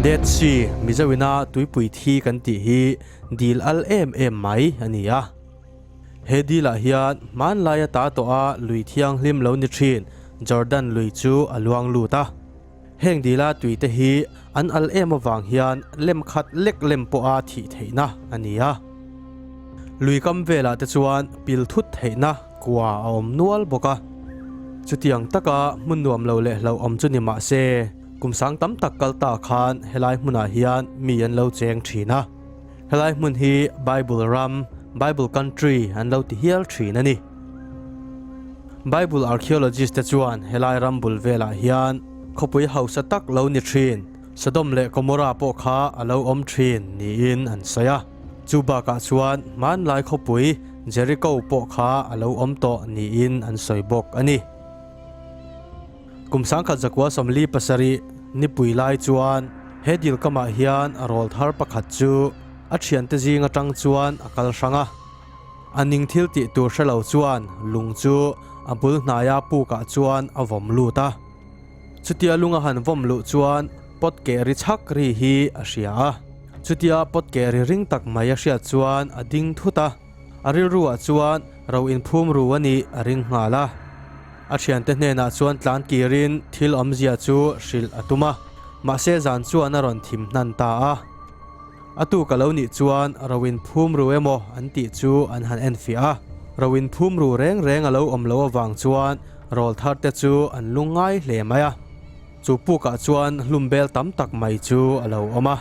Dead Sea, Mizo ina tuipui thi kan tih hi dil al em em mai a ni a. He dilah hian hmanlai ata tawha lui thianghlim lo ni thin Jordan lui chu a luang lut a. Heng dila tuite hi an al em avang hian lem khat lek lem pawha thih theihna a ni a. Lui kam velah te chuan pil thut theihna kua a awm nual bawk a. Chutiang taka hmun nuam lo leh hlauhawm chu ni mah se, kum sang tam tak kal ta khan helai hmunah hian mi an lo cheng thin a. Helai hmun hi Bible ram, Bible country, an lo ti hial thin a ni. Bible archaeologist te chuan helai ram bul velah hian khawpui hausa tak lo ni thin Sodom leh Gomorrah pawh kha a lo awm thin niin an sawi a. Chu bakah chuan hmanlai khawpui Jericho pawh kha a lo awm tawh niin an sawi bawk a ni. Kum 1947 nipui lai chuan he dil kamah hian rawl thar pakhat chu a thiante zing atang chuan a kal hrang a. A ning thil tih tur hre lo chuan lung chu a bul hnaia pukah chuan a vawm lut a. Chutia lung a han vawm luh chuan pawt keh ri chhak ri hi a hria a. Chutia pawt keh ri ring tak mai a hriat chuan a ding thut a. A rilruah chuan ro inphum ru a nih a ring nghal a. A thiante hnenah chuan tlan kirin thil awmzia chu hrilh a tum a, mahse zan chuan a rawn thim hnan ta a. A tuk a lo nih chuan ro inphum ru emaw an tih chu an han enfiah a, ro inphum ru reng reng a lo awm loh avang chuan rawl thar te chu an lungngai hle mai a. Chu pukah chuan hlum bel tam tak mai chu a lo awm a.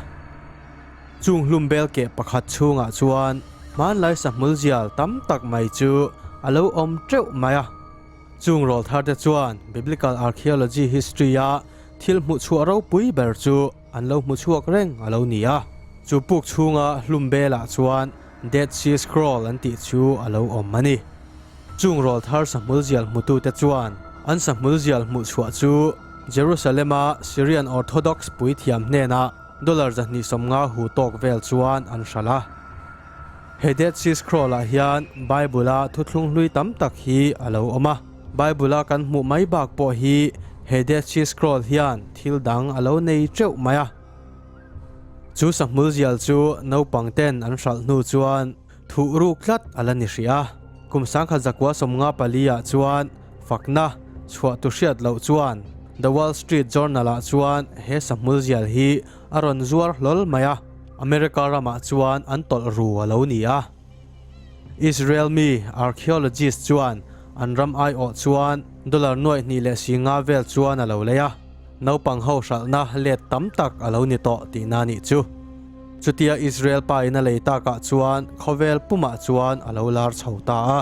Chung hlum bel keh pakhat chhungah chuan hmanlai sahmul zial tam tak mai chu a lo awm teuh mai a. Chung rawl thar te chuan Biblical Archaeology History a thil hmuh chhuah ropui ber chu an lo hmu chhuak reng a lo ni a. Chu puk chhunga hlum belah chuan Dead Sea Scroll an tih chu a lo awm a ni. Chung rawl thar sahmul zial hmutute chuan an sahmul zial hmuh chhuah chu Jerusalem-a Syrian Orthodox puithiam hnenah Dollar 250 hu tawk vel chuan an hralh a. He Dead Sea Scroll-ah hian Bible-a thuthlung hlui tam tak hi a lo awm a. Bible-a kan hmuh mai bak pawh hi he Dead Sea Scroll hian thil dang a lo nei teuh mai a. Chu sahmul zial chu naupang ten an hralh hnu chuan thuh ruk tlat a la ni hrih a. Kum 1954 ah chuan fakna chhuah tu hriat loh chuan The Wall Street Journal-ah chuan he sahmul zial hi a rawn zuar hlawl mai a. America ramah chuan an tawlh ru a lo ni a. Israel mi archaeologist chuan an ram aiawh chuan dollar nuaih hnih leh si nga vel chuan a lo lei a, naupang ho hralhna let tam tak a lo ni tawh tihna nih chu. Chutia Israel pa in a lei takah chuan khawvel pumah chuan a lo lar chho ta a.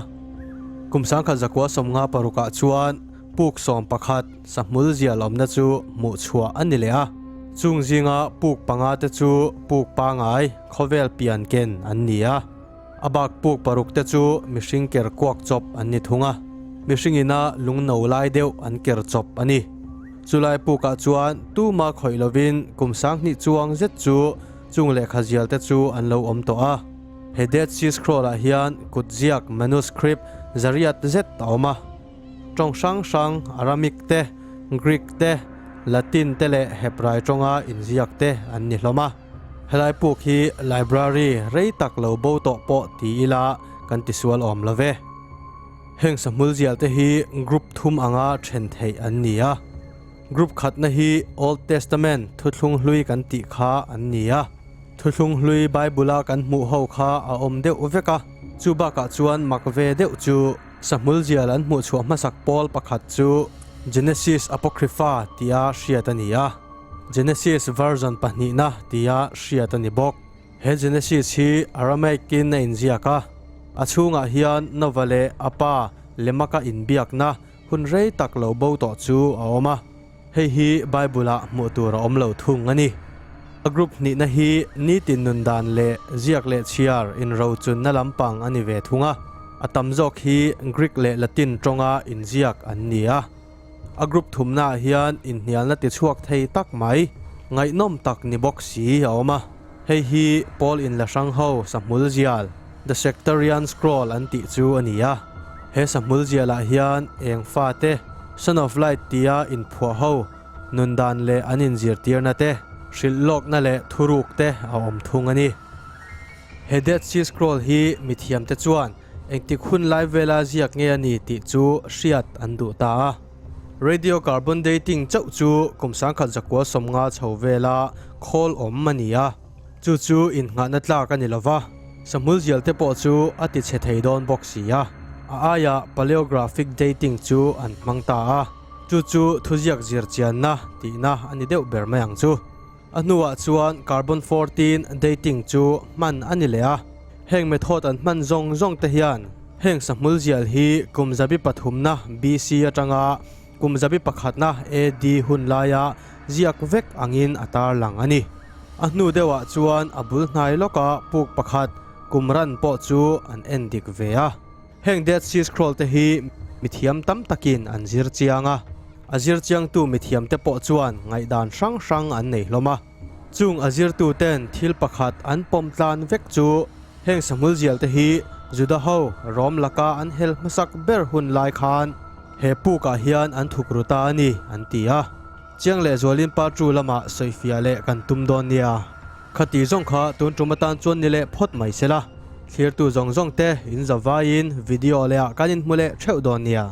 Kum 1956 ah chuan puk 11 sahmul zial awmna chu hmuh chhuah a ni leh a. Chung zinga puk panga te chu puk pangai khawvel pian ken an ni a. A bak puk paruk te chu mihring ker kuak chawp an ni thung a, mihring ina lung no lai deuh an ker chawp a ni. Chulai pukah chuan tuma khawih lovin kum 2000 chuang zet chu chung lehkha zial te chu an lo awm tawh a. He Dead Sea Scroll-ah hian kutziak, manuscript, zariat zet a awm a. Tawng hrang hrang, Aramik te, Greek te, Latin te leh Hebrai tawnga inziak te an ni hlawm a. Helai puk hi library rei tak lo bo tawh pawh ti ila kan tisual awm lo ve. Heng sahmul zial te hi group thum anga then theih an ni a. Group khatna hi Old Testament thuthlung hlui kan tih kha an ni a. Thuthlung hlui Bible-a kan hmuh ho kha a awm deuh vek a. Chu bakah chuan mak ve deuh chu sahmul zial an hmuh chhuah hmasak pawl pakhat chu Genesis Apocrypha tia hriat a ni a. Genesis version pahnihna tia hriat a ni bawk. He Genesis hi Aramaic-in a inziak a, a chhungah hian Nova leh a pa Lemaka inbiakna hun rei tak lo bo tawh chu a awm a, hei hi Bible-ah hmuh tur a awm lo thung a ni. A group hnihna hi nitin nun dan leh ziak leh chhiar inrochunna lampang a ni ve thung a, a tam zawk hi Greek leh Latin tawnga inziak an ni a. A group thumnaah hian inhnialna tichhuak thei tak mai, ngaihnawm tak ni bawk si a awm a. Hei hi Paul inla hrang ho sahmul zial, The Sectarian Scroll an tih chu a ni a. He sahmul zialah hian eng fate, Son of Light tia inphuah ho, nun dan leh an inzirtirna te, hrilh lawkna leh thuruk te a awm thung a ni. He Dead Sea Scroll hi mithiamte chuan engtik hun lai vela ziak nge a ni tih chu hriat an duh ta a. Radiocarbon dating chauh chu kum 1150 chho vela khawl awm a ni a, chu chu innghahna tlak a ni lo va, sahmul zial te pawh chu a ti chhe thei dawn bawk si a. A aiah paleographic dating chu an hmang ta a, chu chu thuziak zir chianna tihna a ni deuh ber mai ang chu. A hnuah chuan carbon 14 dating chu hman a ni leh a, heng method an hman zawng zawng te hian heng sahmul zial hi kum zabi pathumna BC atanga kum zabi pakhatna AD hun laia ziak vek angin a tarlang a ni. A hnu deuhah chuan a bul hnai lawka puk pakhat Qumran pawh chu an en dik ve a. Heng Dead Sea Scroll te hi mithiam tam takin an zir chiang a, a zir chiangtu mithiamte pawh chuan ngaihdan hrang hrang an nei hlawm a. Chung a zirtu ten thil pakhat an pawm tlan vek chu heng sahmul zial te hi Juda ho Rom laka an hel hmasak ber hun lai khan he pukah hian an thuk ru ta a ni an ti a. Chiang leh zualin Patru lamah sawifiah leh kan tum dawn nia. Khati zawng kha tun tum atan chuan ni leh phawt mai se la, thlirtu zawng zawng te in zavaiin video leh ah kan inhmu leh theuh dawn nia.